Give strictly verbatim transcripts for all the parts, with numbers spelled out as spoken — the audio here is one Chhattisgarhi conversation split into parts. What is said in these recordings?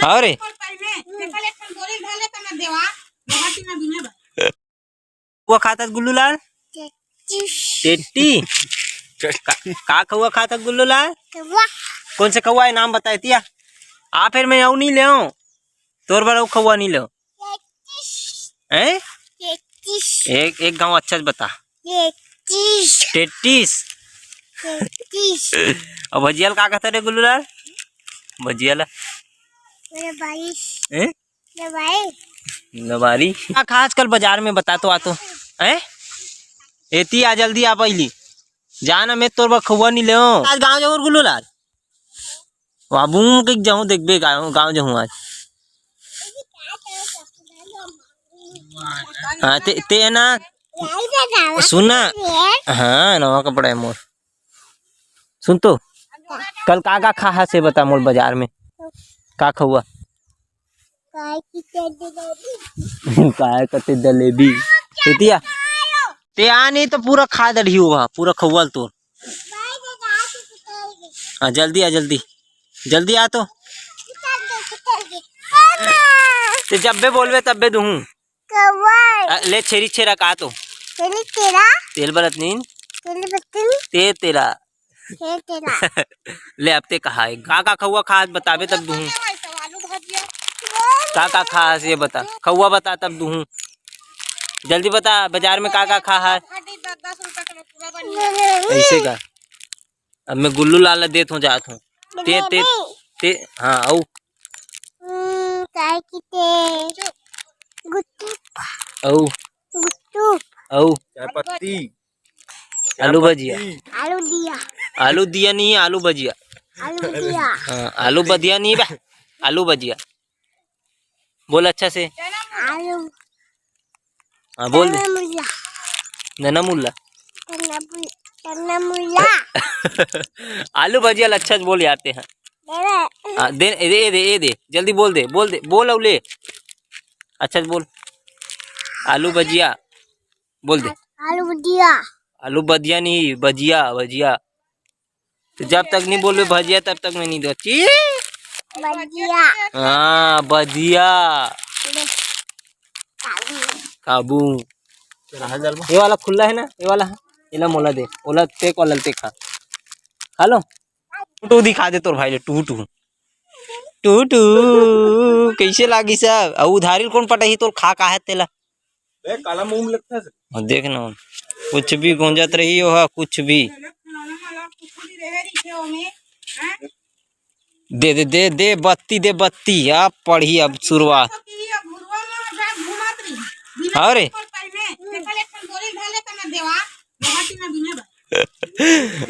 अरे, खउवा खात हस गुल्लू लाल? टेट्टी। का, का खउवा खात हस गुल्लू लाल? कौन से खउवा हे, नाम बताए तिया? आ, फिर मैं अउ नहीं ले, तोर बर अउ खउवा नहीं ले। हैं? एक, एक गाँव अच्छा से बता। टेट्टीस। टेट्टीस। अब भजिया ल का कहता रे गुल्लू लाल? भजिया ला। हैं? लबारी। का खा आजकल बाजार में, बता तो, आ तो। हैं? एती आ, जल्दी आ पहली। जा ना, मैं तोर बर खउवा नहीं ले। आज गाँव जाऊँ गुल्लू लाल। बाबू के जाऊँ, देखबे गाँव, गाँव जाऊँ आज। हाँ, ते, ते ना, सुन ना। हाँ, नवा कपड़ा हे मोर। सुन तो, कल का का खा हस से बता मोर बाजार में, का खउवा? काय कते जलेबी। एती आ, ते आ नहीं तो पूरा खा डरही, पूरा खउवा ल तोर। हाँ, जल्दी आ, जल्दी, जल्दी आ तो। ते जब्बे बोलबे तब्बे दुहूँ। कौवा। अ, ले छेरी छेरा का तो। छेरी छेरा। तेल बरत नीन। तेल बरत नीन। ते तेरा। ते तेरा। ले अब ते कहा हे, का का खउवा खा बताबे तब दुहूँ। का का खा हे ये बता, खउवा बता तब दुहूँ। जल्दी बता, बाजार में का का खा हे? ऐसे का? अब मैं गुल्लू लाल ला देत हूँ, जात हूँ। ते, ते, ते, हाँ, अउ। हम्म, काय की ते? गुट्टू। अउ। गुट्टू। अउ। चाय पत्ती। आलू भजिया। आलू दिया। आलू दिया नहीं, आलू भजिया। आलू दिया। हाँ, आलू बदिया नहीं बा, आलू भजिया। बोल अच्छा से। आलू। हाँ, बोल दे। चना मुल्ला। नना मुल्ला। चना मुल-, चना मुल्ला। आलू भजिया ल अच्छा से बोल यार ते, हाँ। दे दे। हाँ, दे, ए दे, ए दे, ए दे, जल्दी बोल दे, बोल दे, बोल अउ ले। अच्छा से बोल। आलू भजिया। बोल दे। आलू भजिया। आलू बदिया नहीं, भजिया, भजिया। तो जब तक नहीं बोलबे भजिया, तब तक मैं नहीं दूँ। ची? भजिया। हाँ, भजिया। ले। काबू। काबू। ये वाला खुला हे ना, ये वाला हे। एला मोला दे, ओला ते, ओला ते खा। खा लो। टू टू दिखा दे तोर भाई ले, टू टू। टू टू, कैसे लागिस अब? अउ उधारी ल कोन पटाही तोर, खा का हे तेला? ए, काला मुंह में लगता है। और देख ना, कुछ भी गोंजत रही हो, हाँ, कुछ भी। दे, दे, दे, दे, बत्ती दे, बत्ती। अब पढ़ी, अब शुरुआत। अरे।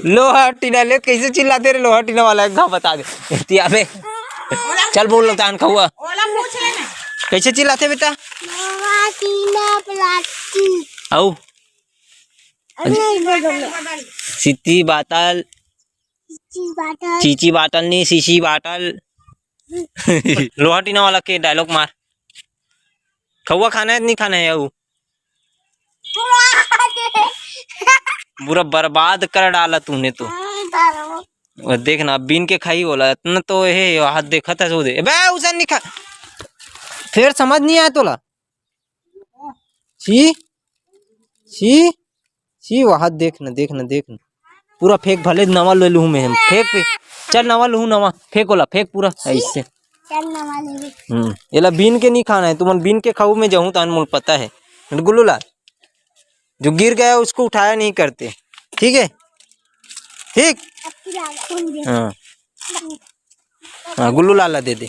लोहा टीना ले, कैसे चिल्लाथे रे लोहा टीना वाला, एक घाव बता दे। एती आ बे। चल बोल लो तान खउवा। ओला पूछ ले ना। कैसे चिल्लाथे बेटा? लोहा टीना प्लास्टिक। अउ? अरे, नहीं, बोल, बोल, बोल। City bottle. City bottle. Chichi bottle नहीं, सीसी बाटल। लोहा टीना वाला के dialogue मार। खउवा खाना हे, नहीं खाना हे? अउ पूरा बर्बाद कर डाला तूने तो। हाँ, वो देख ना, बीन के खाई बोला, इतना तो हे, हाथ देखत हे, सो दे। बे, उसे नहीं खा। फिर समझ नहीं आया तोला? छी, छी, छी, वहाँ देख ना, देख ना, देख ना। पूरा फेंक, भले नवा ले लूँ मैं, फेंक, फेंक। चल, नवा लूँ, नवा। फेंक ओला, फेंक पूरा, ऐसे। चल, नवा ले ले। हम्म, एला बीन के नहीं खाना हे, तुमन बीन के खाऊ, मैं जाहूँ, तान मोल पता हे। गुल्लू लाल, जो गिर गया, उसको उठाया नहीं करते, ठीक है? ठीक? अब फिर आ गया। हाँ। हाँ, गुल्लू लाल ला दे दे।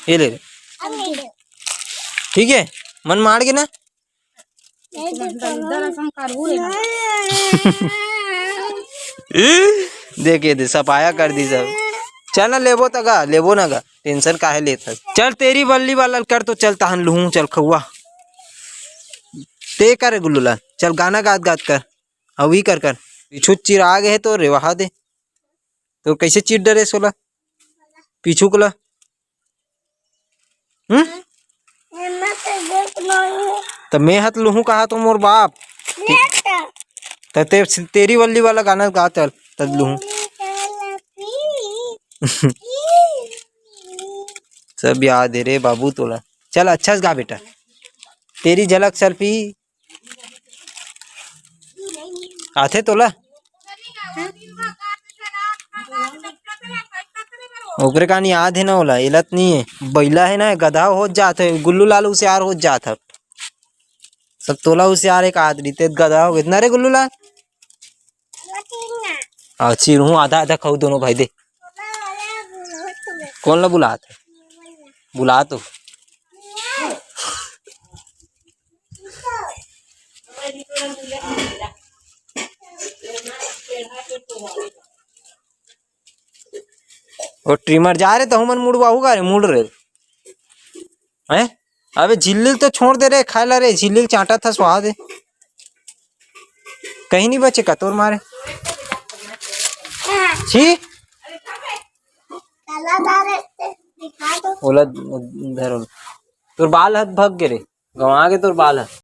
ये ले ले। अब ले ले। ठीक है? मन मार के ना? देख ये दे, सफाया कर दी सब। चल ना, लेबो त गा, लेबो ना गा, tension काहे लेत हस? चल, तेरी बल्ली वाला कर तो चल, तहन लूहूँ, चल खउवा। ते कर गुल्लू लाल, चल गाना गात गात कर, अउ ई कर कर। पीछू चिरा गे हे तो रेवहा दे। तो कैसे चीर डरे सोला? पीछू कोला? हम्म? एमा तो देख नहीं। त मैं हत लूहूँ कहा तो मोर बाप। ले त। त ते, तेरी वल्ली वाला गाना गा चल, तब लूहूँ। तेरी वाला पी। सब याद हे रे बाबू तोला। चल, अच्छा से गा बेटा। तेरी झलक सल्फी आथे तोला? ओकरे कान याद हे ना ओला, एला त नइ हे। बइला हे ना, गधा होत जात हे, गुल्लू लाल हुसियार होत जात हे। सब तोला हुसियार हे काहत रहिते, गधा हो इतना रे गुल्लू लाल। अउ चिरहूँ आधा आधा खाऊ दोनों भाई दे। कोन ला बुलात हे? बुला तो। वो ट्रिमर जा रे, तहू मन मुड़वाहू का रे, मुड़ रे। हैं? अबे झिल्ली तो छोड़ दे रे, खाए ला रे, झिल्ली चाटा था स्वाद हे। कहीं नहीं बचे का तोर मारे। छी। ओला धर ओला। तोर बाल हत भग गे रे, गंवा गे तोर बाल हत।